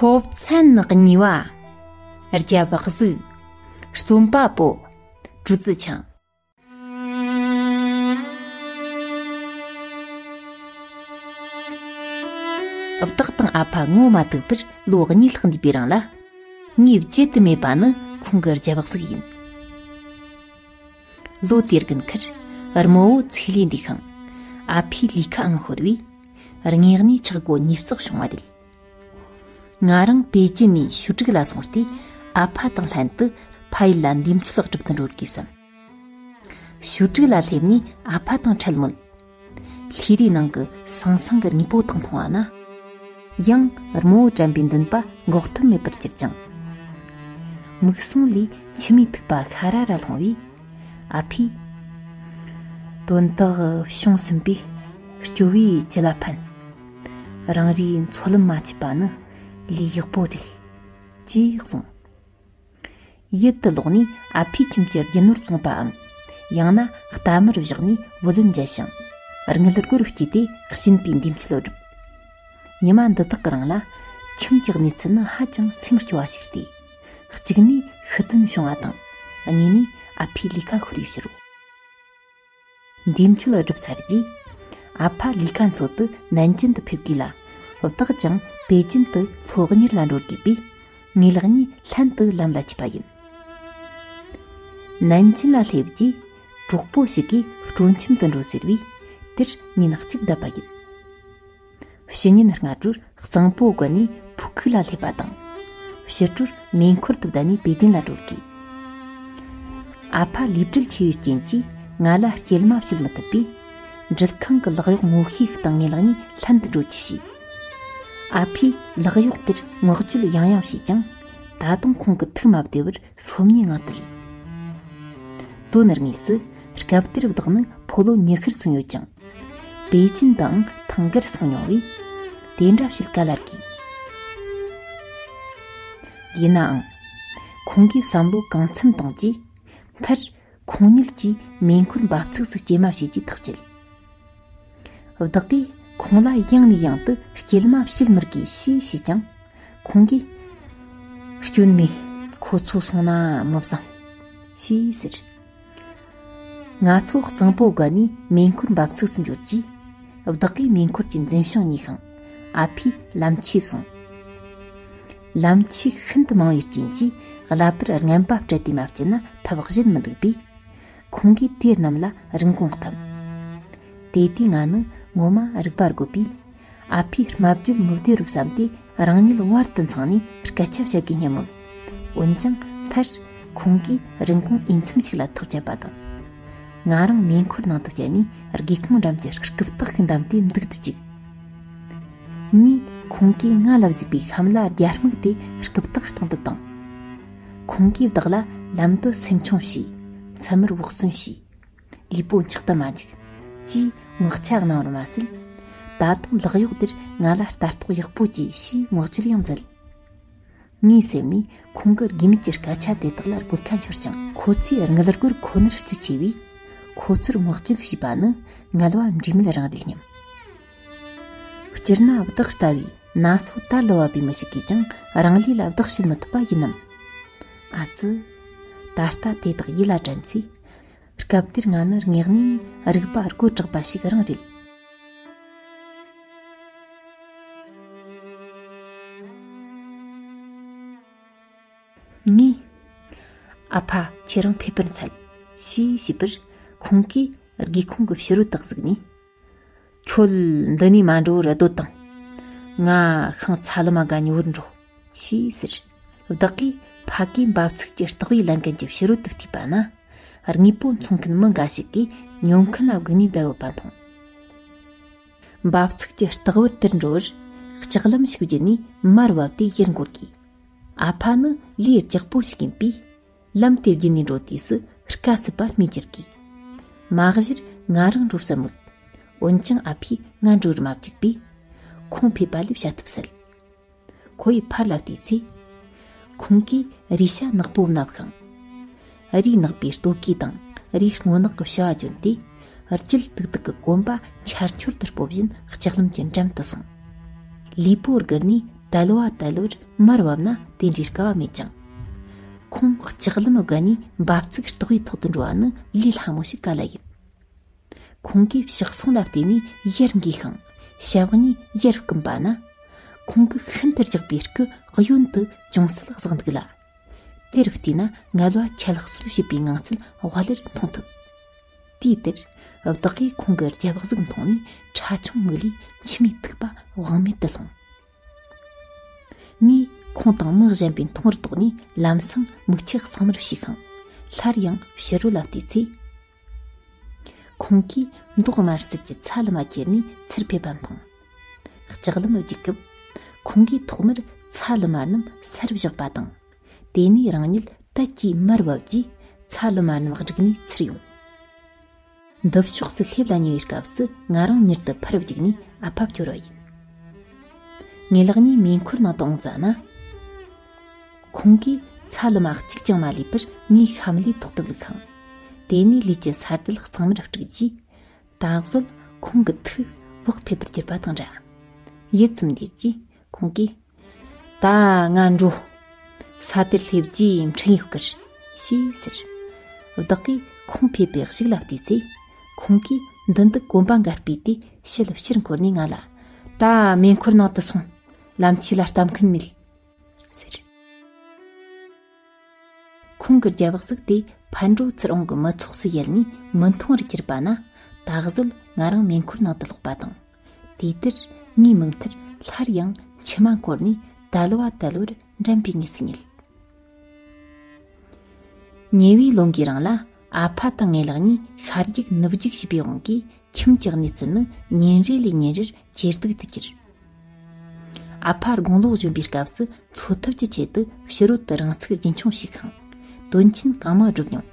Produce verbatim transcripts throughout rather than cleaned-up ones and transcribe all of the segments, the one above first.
སློབ་ཚན་གཉིས་པ། རྒྱབ་གཟུགས། རྩོམ་པ་པོ། གྲུ་ཙི་ཆང་། བདག་དང་ཨ་ཕ་ངོ་མ་ཐུག་པར་ལོ་གཉིས་ལྷག་འདས་པའི་རིང་ལ། ངས་བརྗེད་དུ་མེད་པ་ནི་ཁོང་གི་རྒྱབ་གཟུགས་ཡིན། ལོ་དེར་དགུན་ཁར་རྨོ་བོ་ཚེ་ལས་འདས་ཤིང་། ཨ་ཕའི་ལས་ཀའང་ཤོར་བས། དངོས་གནས་ཆག་སྒོ་ཉིས་བརྩེགས་བྱུང་བ་རེད། ང་རང་པེ་ཅིན་ནས་ཞུ་ཀྲིག་ལ་སོང་སྟེ། ཨ་ཕ་དང་ལྷན་དུ་ཕ་ཡུལ་ལ་འདས་མཆོད་སྒྲུབ་ཏུ་འགྲོ་དགོས་བསམ། ཞུ་ཀྲིག་ལ་སླེབས་ནས་ཨ་ཕ་དང་འཕྲད་མོད། ལྷས་རའི་ནང་གི་སང་སང་གི་དངོས་པོ་དག་མཐོང་བ་ན། ཡང་རྨོ་བོ་དྲན་པའི་འདུན་པ་འགོག་ཐབས་མེད་པར་གྱུར་ཅིང་། མིག་ཟུང་ལས་མཆི་མའི་ཐིགས་པ་ཤ་ར་ར་ལྷུང་བས། ཨ་ཕས། དོན་དག་བྱུང་ཟིན་པས་སྐྱོ་བས་ཅི་ལ་ཕན། རང་རེའི་འཚོ་ལམ་མ་ཆད་པ་ནི་ལས་ཡག་པོ་རེད། ཅེས་གསུངས། ཡུལ་དུ་ལོག་ནས་ཨ་ཕའི་ཁྱིམ་གྱི་རྒྱུ་ནོར་བཙོངས་པའམ། ཡང་ན་རྟ་དམར་བཞག་ནས་བུ་ལོན་འཇལ་ཞིང་། དངུལ་སྒོར་བསྐྱིས་ཏེ་གཤིན་པོའི་འདས་མཆོད་བསྒྲུབས། ཉི་མ་འདི་དག་གི་རིང་ལ། ཁྱིམ་གྱི་གནས་ཚུལ་ནི་ཧ་ཅང་སེམས་སྐྱོ་བ་ཞིག་སྟེ། གཅིག་ནས་ཤི་དོན་བྱུང་བ་དང་། གཉིས་ནས་ཨ་ཕའི་ལས་ཀ་ཤོར་བའི་ཕྱིར་རོ། འདས་མཆོད་བསྒྲུབས་ཚར་རྗེས། ཨ་ཕ་ལས་ཀ་འཚོལ་དུ་ནན་ཅིན་དུ་ཕེབས་དགོས་ལ། བདག་ཀྱང་པེ་ཅིན་དུ་སློབ་གཉེར་ལ་འགྲོ་དགོས་པས། ངེད་ལག་གཉིས་ལྷན་དུ་ལམ་ལ་ཆས་པ་ཡིན། ནན་ཅིན་ལ་སླེབས་རྗེས། གྲོགས་པོ་ཞིག་གིས་སྤྲོ་འཆམ་དུ་འགྲོ་ཟེར་བས། དེར་ཉིན་གཅིག་བསྡད་པ་ཡིན། ཕྱི་ཉིན་སྔ་དྲོར་གཙང་པོ་དགོན་ནས་ཕུ་ཁུག་ལ་སླེབས་པ་དང་། ཕྱི་དྲོར་མེ་འཁོར་དུ་བསྡད་ནས་པེ་ཅིན་ལ་འགྲོ་དགོས། ཨ་ཕ་ལས་བྲེལ་ཆེ་བའི་རྐྱེན་གྱིས་ང་ལ་སྐྱེལ་མ་བྱེད་མི་ཐུབ་པས། འགྲུལ་ཁང་གི་ལག་གཡོག་ངོ་ཤེས་ཤིག་དང་ངེད་ལག་གཉིས་ལྷན་དུ་འགྲོ་རྒྱུ་བྱས། ཨ་ཕས་ལག་གཡོག་དེར་ངོ་སྤྲོད་ཡང་ཡང་བྱས་ཀྱང་། ད་དུང་ཁོང་གི་ཐུགས་མ་བདེ་བར་སོམ་ཉིའི་ངང་དུ་སླེབས། དོན་དངོས་སུ་སྐབས་དེར་བདག་ནི་ཕོ་ལོ་ཉི་ཤུར་སོན་ཡོད་ཅིང་། པེ་ཅིན་དུའང་ཐེངས་འགར་སོང་མྱོང་བས། དེ་འདྲ་བྱེད་ག་ལ་དགོས། ཡིན་ནའང་། ཁོང་གིས་བསམ་བློ་གང་འཚམ་བཏང་རྗེས། མཐར་ཁོང་ཉིད་ཀྱིས་མེ་འཁོར་འབབ་ཚུགས་སུ་སྐྱེལ་མ་བྱེད་ཀྱི་ཐག་བཅད། བདག་གིས་ཁོང་ལ་ཡང་ནས་ཡང་དུ་སྐྱེལ་མ་བྱེད་མི་དགོས་ཞེས་བྱས་ཀྱང་། ཁོང་གིས། སྐྱོན་མེད། ཁོ་ཚོ་སོང་ན་མི་བཟང་། ཞེས་ཟེར། ང་ཚོ་གཙང་པོ་དགོན་ནས་མེ་འཁོར་འབབ་ཚུགས་སུ་འབྱོར་རྗེས། བདག་གིས་མེ་འཁོར་གྱི་འཛིན་བྱང་ཉོས་ཤིང་། ཨ་ཕས་ལམ་ཆས་བཟུང་། ལམ་ཆས་ཤིན་ཏུ་མང་བའི་རྐྱེན་གྱིས། ཀླད་པར་རྔན་པ་སྤྲད་དེ་མ་བསྐྱིལ་ན་ཐབས་གཞན་མི་འདུག་པས། ཁོང་གིས་དུས་ནམ་ལ་རིན་གོང་བསྡམས། དེ་དུས་ང་ནི་ངོ་མ་རིག་པ་རྒོད་པས། ཨ་ཕའི་སྨྲ་བརྗོད་མི་བདེ་རུ་བསམས་ཏེ། རང་ཉིད་བར་དུ་འཚང་ནས་སྐད་ཆ་བཤད་དགོས་སྙམ་མོད། འོན་ཀྱང་མཐར། ཁོང་གིས་རིན་གོང་འོས་འཚམ་ཞིག་ལ་ཐག་བཅད་པ་དང་། ང་རང་མེ་འཁོར་ནང་དུ་བསྐྱལ་ནས། སྒེའུ་ཁུང་འགྲམ་གྱི་རྐུབ་སྟེགས་ཤིག་བསྡམས་ཏེ་འདུག་ཏུ་བཅུག་ངས་ཁོང་གིས་ང་ལ་གཟིགས་པའི་ཤམ་ལ་རྒྱ་སྨུག་དེ་རྐུབ་སྟེགས་སྟེང་དུ་བཏིང་། ཁོང་གིས་བདག་ལ་ལམ་དུ་སེམས་ཆུང་བྱོས། མཚན་མོར་བག་ཟོན་བྱོས། ལུས་པོ་འཁྱག་ཏུ་མ་འཇུག །ཅེས་ངག་ཆ་གནང་བར་མ་ཟད། ད་དུང་ལག་གཡོག་དེར་ང་ལ་ལྟ་རྟོག་ཡག་པོ་བྱོས་ཞེས་ངག་བཅོལ་ཡང་མཛད། ངའི་སེམས་ནས་ཁོང་གི་དགོས་མེད་ཀྱི་སྐད་ཆ་དེ་དག་ལ་དགོད་ཁ་འཆོར་ཞིང་། ཁོ་ཚོས་དངུལ་སྒོར་ཁོ་ནར་རྩིས་ཆེ་བས། ཁོ་ཚོར་ངག་བཅོལ་བྱས་པ་ནི་ངལ་བ་འབྲས་མེད་རང་རེད་སྙམ། སྤྱིར་ན་བདག་ལྟ་བུའི་ན་སོ་དར་ལ་བབ་པའི་མི་ཞིག་གིས་ཀྱང་རང་ལུས་ལ་བདག་བྱེད་མི་ཐུབ་པ་ཡིན་ནམ། ཨ་ཙི། ད་ལྟ་དེ་དག་ཡིད་ལ་དྲན་ཚེ། སྐབས་དེར་ང་ནི་དངོས་གནས་རིག་པ་རྒོད་དྲགས་པ་ཞིག་རང་རེད། ངས། ཨ་ཕ། ཁྱེད་རང་ཕེབས་པར་འཚལ། ཞེས་ཞུས་པར། ཁོང་གིས་སྒེའུ་ཁུང་གི་ཕྱི་རོལ་དུ་གཟིགས་ནས། ཁྱོད་འདི་ནས་མ་འགྲོ་བར་སྡོད་དང་། ང་ཤིང་ཚ་ལུ་མ་ག་ཉོ་བར་འགྲོ། ཞེས་ཟེར། བདག་གིས་ཕ་གིའི་འབབ་ཚིགས་ཀྱི་ལྟག་པའི་ལན་ཀན་གྱི་ཕྱི་རོལ་དུ་བལྟས་པ་ན། དངོས་པོ་འཚོང་མཁན་མི་འགའ་ཞིག་གིས་ཉོ་མཁན་ལ་སྒུག་ནས་བསྡད་ཡོད་པ་མཐོང་། འབབ་ཚིགས་ཀྱི་ལྟག་བར་དེར་འགྲོ་བར། ལྕགས་ལམ་ཞིག་བརྒྱུད་ནས་མར་བབས་ཏེ་ཡར་འགོར་དགོས། ཨ་ཕ་ནི་ལས་རྒྱགས་པོ་ཞིག་ཡིན་པས། ལམ་དེ་བརྒྱུད་ནས་འགྲོ་དུས་སུ་དཀའ་སྲིད་པ་སྨོས་ཅི་དགོས། མ་གཞིར་ང་རང་འགྲོ་བསམ་མོད། འོན་ཀྱང་ཨ་ཕས་ང་འགྲོ་བར་མ་བཅུག་པས། ཁོང་ཕེབས་པ་ལས་བྱ་ཐབས་ཟད། ཁོ་ཡི་ཕར་ལ་བལྟས་ཚེ། ཁོང་གིས་རས་ཤ་ནག་པོ་མནབས་ཤིང་། རས་ནག་པོའི་ལྟོ་གོས་དང་རས་སྔོ་ནག་གི་བྱ་བ་གྱོན་ཏེ། རྒྱུད་ཏིག་ཏིག་གི་གོམ་པ་ཆར་ཆུར་དུ་སྤོ་བཞིན་ལྕགས་ལམ་གྱི་འགྲམ་དུ་སོང་། ལུས་པོ་སྒུར་ནས་ དལ་བ་དལ་བུར་མར་བབས་ན་དེ་འདྲའི་དཀའ་བ་མེད་ཀྱང་། ཁོང་ལྕགས་ལམ་བརྒལ་ནས་འབབ་ཚིགས་ལྟག་པའི་ཐོག་ཏུ་འགྲོ་བ་ནི་ལས་སླ་མོ་ཞིག་ག་ལ་ཡིན། ཁོང་གིས་ཕྱག་ཟུང་ལ་བལྟས་ནས་ཡར་འགུས་ཤིང་ཞབས་གཉིས་ཡར་བསྐུམས་པ་ན། ཁོང་གི་ཤིན་ཏུ་རྒྱགས་པའི་སྐུ་གཡོན་དུ་ཅུང་ཟད་གཟིགས་འདུག་ལ། དེར་བལྟས་ན་ངལ་བ་ཁྱད་གསོད་བྱེད་པའི་ངང་ཚུལ་ཝ་ལེར་མཐོང་ཐུབ། དུས་དེར་བདག་གིས་ཁོང་གི་རྒྱབ་གཟུགས་མཐོང་ནས་ཁྲ་ཆུང་མིག་ལས་མཆི་མའི་ཐིགས་པ་དབང་མེད་དུ་ལྷུང་། ངས་ཁོང་དང་མི་གཞན་པའི་མཐོང་བར་དོགས་ནས་ལམ་སང་མིག་ཆུ་གཙང་མར་བྱས་ཤིང་སླར་ཡང་ཕྱི་རོལ་ལ་བལྟས་ཚེ། ཁོང་གིས་མདོག་དམར་སེར་གྱི་ཚ་ལུ་མ་ཁྱེར་ནས་ཚུར་ཕེབས་པ་མཐོང་། ལྕགས་ལམ་བརྒྱུད་སྐབས། ཁོང་གིས་ཐོག་མར་ཚ་ལུ་མ་རྣམས་སར་བཞག་པ་དང་། དེ་ནས་རང་ཉིད་དལ་གྱིས་མར་བབས་རྗེས་ཚ་ལུ་མ་རྣམས་བསྒྲིགས་ནས་ཚུར་ཡོང་། འདི་ཕྱོགས་སུ་སླེབས་ལ་ཉེ་བའི་སྐབས་སུ་ང་རང་མྱུར་དུ་ཕར་བརྒྱུགས་ནས་ཨ་ཕ་བསྐྱོར་བ་ཡིན། ངེད་ལག་གཉིས་མེ་འཁོར་ནང་དུ་འོང་ཙ་ན། ཁོང་གིས་ཚ་ལུ་མ་གཅིག་ཀྱང་མ་ལུས་པར་ངའི་ཤམ་ལའི་ཐོག་ཏུ་བླུགས་ཤིང་། དེ་ནས་ལུས་ཀྱི་ས་རྡུལ་གཙང་མར་དཀྲུགས་རྗེས། ད་གཟོད་ཁོང་གི་ཐུགས་བག་ཕེབས་པར་གྱུར་པ་དང་འདྲ། ཡིད་ཙམ་འདིར་གྱིས་ཁོང་གིས། ད་ང་འགྲོ། ས་དེར་སླེབས་རྗེས་འཕྲིན་ཡིག་བསྐུར། ཞེས་ཟེར། བདག་གིས་ཁོང་ཕེབས་པའི་གཞུག་ལ་བལྟས་ཚེ། ཁོང་གིས་མདུན་དུ་གོམ་པ་འགའ་སྤོས་ཏེ་ཕྱི་ལ་ཕྱིར་འཁོར་ནས་ང་ལ། ད་མེ་འཁོར་ནང་དུ་སོང་། ལམ་ཆས་ལ་ལྟ་མཁན་མེད། ཟེར། ཁོང་གི་རྒྱབ་གཟུགས་དེ་ཕར་འགྲོ་ཚུར་འོང་གི་མི་ཚོགས་སུ་ཡལ་ནས་མི་མཐོང་བར་གྱུར་པ་ན། ད་གཟོད་ང་རང་མེ་འཁོར་ནང་དུ་ལོག་པ་དང་། དེ་དུས་ངའི་མིག་མཐར་སླར་ཡང་མཆི་མ་འཁོར་ནས་དལ་བ་དལ་བུར་འགྲམ་པའི་ངོས་སུ་ཉལ། ཉེ་བའི་ལོ་འགའི་རིང་ལ་ཨ་ཕ་དང་ངེད་ལག་གཉིས་ཤར་རྒྱུག་ནུབ་རྒྱུག་བྱས་པའི་དབང་གིས། ཁྱིམ་གྱི་གནས་ཚུལ་ནི་ཉིན་རེ་ལས་ཉིན་རེར་ཇེ་སྡུག་ཏུ་གྱུར། ཨ་ཕ་དགུང་ལོ་གཞོན་པའི་སྐབས་སུ་འཚོ་ཐབས་ཀྱི་ཆེད་དུ་ཕྱི་རོལ་དུ་རང་ཚུགས་རྒྱུན་འཁྱོངས་བྱས་ཤིང་། དོན་ཆེན་གང་མང་བསྒྲུབས་མྱོང་།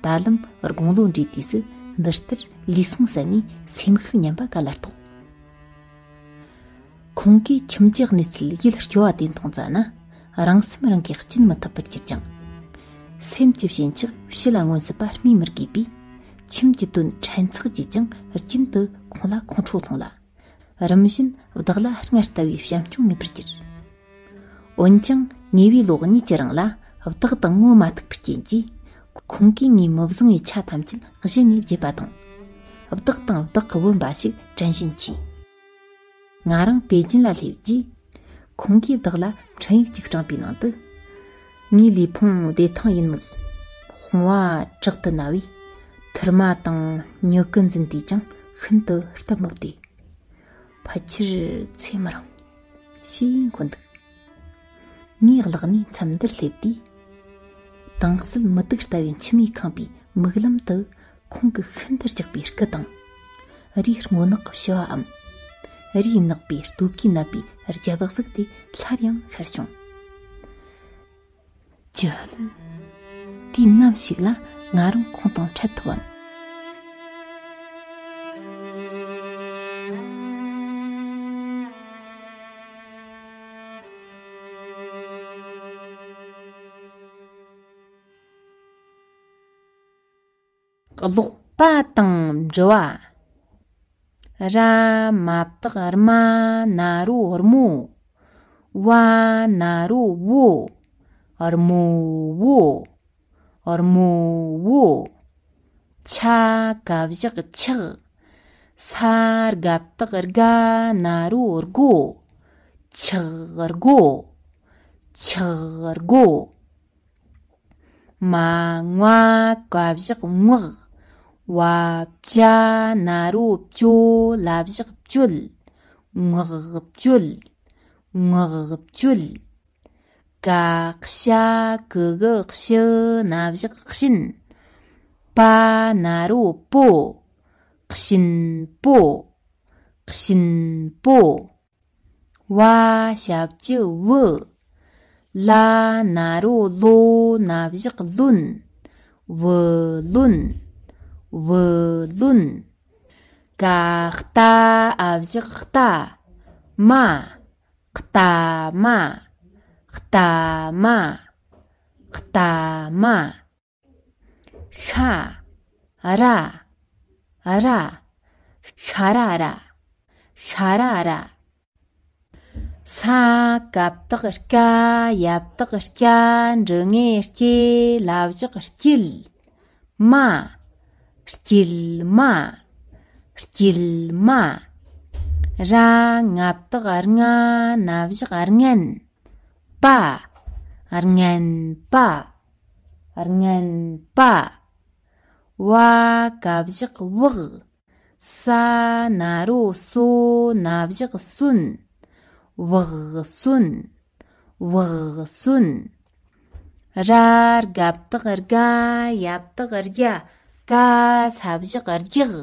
ད་ལམ་དགུང་ལོ་འགྲོས་དུས་སུ་འདི་ལྟར་ལུས་ཟུངས་ཟད་ནས་སེམས་ཤུགས་ཉམས་པ་ག་ལ་རྟོགས། ཁོང་གིས་ཁྱིམ་གྱི་གནས་ཚུལ་ཡིད་སྐྱོ་བ་དེ་མཐོང་ཙ་ན། རང་སེམས་རང་གིས་གཅིན་མི་ཐུབ་པར་གྱུར་ཀྱང་། སེམས་ཀྱི་ཞེན་ཆགས་ཕྱི་ལ་མངོན་སྲིད་པ་སྨོས་མི་དགོས་པས། ཁྱིམ་གྱི་དོན་ཕྲན་ཚེགས་ཀྱིས་ཀྱང་རྒྱུན་དུ་ཁོང་ལ་ཁོང་ཁྲོ་སློང་ལ། རིམ་བཞིན་བདག་ལ་སྔར་ལྟ་བུའི་བྱམས་སྐྱོང་མེད་པར་གྱུར། འོན་ཀྱང་ཉེ་བའི་ལོ་གཉིས་ཀྱི་རིང་ལ་བདག་དང་ངོ་མ་ཐུག་པའི་རྐྱེན་གྱིས། ཁོང་གིས་ངའི་མི་བཟང་བའི་ཆ་ཐམས་ཅད་གཞི་ནས་བརྗེད་པ་དང་། བདག་དང་བདག་གི་བུ་འབའ་ཞིག་དྲན་བཞིན་མཆིས། ང་རང་པེ་ཅིན་ལ་སླེབས་རྗེས། ཁོང་གིས་བདག་ལ་འཕྲིན་ཡིག་ཅིག་སྤྲངས་པའི་ནང་དུ། ངའི་ལུས་ཕུང་བདེ་ཐང་ཡིན་མོད། དཔུང་བ་དྲག་ཏུ་ན་བས། ཐུར་མ་དང་མྱུ་གུ་འཛིན་དུས་ཀྱང་ཤིན་ཏུ་སྟབས་མི་བདེ། ཕལ་ཆེར་ཚེ་མི་རིང་། ཞེས་འཁོད་འདུག་ངའི་ལག་ནས་མཚམས་འདིར་སླེབས་དུས། དྭངས་གསལ་མུ་ཏིག་ལྟ་བུའི་མཆི་མས་ཁེངས་པའི་མིག་ལམ་དུ། ཁོང་གི་ཤིན་ཏུ་ལྕགས་པའི་སྐུ་དང་། རིའི་སྔོ་ནག་གི་ཕྱུ་པའམ། རིའི་ནག་པའི་སྟོད་གོས་མནབས་པའི་རྒྱབ་གཟུགས་དེ་སླར་ཡང་ཤར་བྱུང་། ཅི་ཧ་ལམ། དུས་ནམ་ཞིག་ལ་ང་རང་ཁོང་དང་འཕྲད་ཐུབ་བམ། ཀློག་པ་དང་འབྲི་བ། ར་མ་བཏགས་རྨ་ན་རོ་རྨོ། བ་ན་རོ་བོ། རྨོ་བོ། རྨོ་བོ། ཆ་ག་བཞག་ཆག་ས་ག་བཏགས་སྒ་ན་རོ་སྒོ། ཆག་སྒོ། ཆག་སྒོ། མ་ང་བ་ག་བཞག་ངག་བ་བྱ་ན་རོ་བྱོ་ལ་བཞག་བྱོལ། ངག་བྱོལ། ངག་བྱོལ། ག་ཤ་གི་གུ་ཤི་ན་བཞག་ཤིན། པ་ན་རོ་པོ། ཤིན་པོ། ཤིན་པོ། བ་ཞབས་ཀྱུ་བུ། ལ་ན་རོ་ལོ་ན་བཞག་ལོན། བུ་ལོན། བུ་ལོན། ག་ལྟ་འ་བཞག་ལྟ། མ། ལྟ་མ། ལྟ་མ། ལྟ་མ། ཤ། ར། ར། ཤ་ར་ར། ཤ་ར་ར། ས་ག་བཏགས་སྐ་ཡ་བཏགས་སྐྱ་འགྲེང་བུ་སྐྱེ་ལ་བཞག་སྐྱིད། མ། སྐྱིད་མ། སྐྱིད་མ། ར་ང་བཏགས་རྔ་ན་བཞག་རྔན། པ། རྔན་པ། རྔན་པ། བ་ག་བཞག་བག་ས་ན་རོ་སོ་ན་བཞག་སོན། བག་སོན། བག་སོན། ར་ག་བཏགས་རྒ་ཡ་བཏགས་རྒྱ་ག་ས་བཞག་རྒྱག་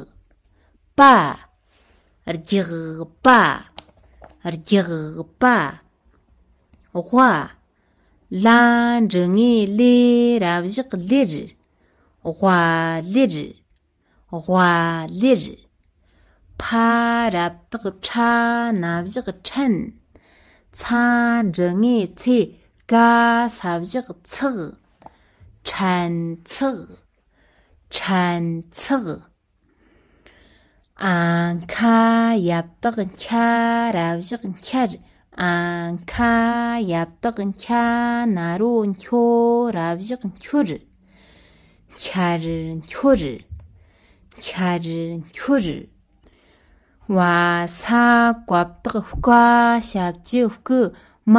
པ། རྒྱག་པ། རྒྱག་པ། ཝ། ལ་འགྲེང་བུ་ལེ་ར་བཞག་ལེར། ཝ་ལེར། ཝ་ལེར། ཕ་ར་བཏགས་ཕྲ་ན་བཞག་ཕྲན། ཚ་འགྲེང་བུ་ཚེ་ག་ས་བཞག་ཚག་ཕྲན་ཚག་ཕྲན་ཚག་ཨ་ཁ་ཡ་བཏགས་ཁྱ་ར་བཞག་ཁྱར། ཨ་ཁ་ཡ་བཏགས་ཁྱ་ན་རོ་ཁྱོ་ར་བཞག་ཁྱོར། ཁྱར་ཁྱོར། ཁྱར་ཁྱོར། བ་ས་ག་བཏགས་བཀའ་ཞབས་ཀྱུ་བཀུ་མ་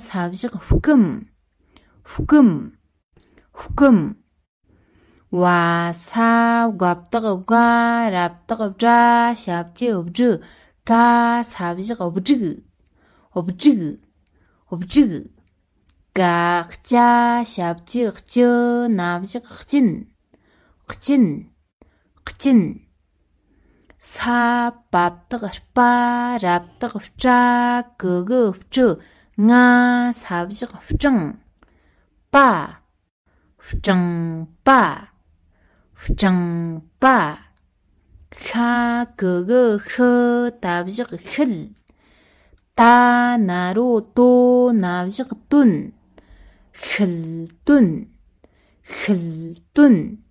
ས་བཞག་བཀུམ། བཀུམ། བཀུམ། བ་ས་ག་བཏགས་བསྒ་ར་བཏགས་སྒྲ་ཞབས་ཀྱུ་སྒྲུ་ག་ས་བཞག་སྒྲིག་སྒྲིག་སྒྲིག་ག་ཀྱ་ཞབས་ཀྱུ་ཀྱུ་ན་བཞག་སྦྱིན། སྦྱིན། སྦྱིན། ས་བ་བཏགས་སྤ་ར་བཏགས་སྤྲ་གི་གུ་སྤྲུ་ང་ས་བཞག་སྤྲང་། པ། སྤྲང་པ། སྤྲང་པ། ཤ་གི་གུ་ཤུ་ད་བཞག་ཤུལ། ཏ་ན་རོ་ཏོ་ན་བཞག་སྟོན། ཤུལ་སྟོན། ཤུལ་སྟོན།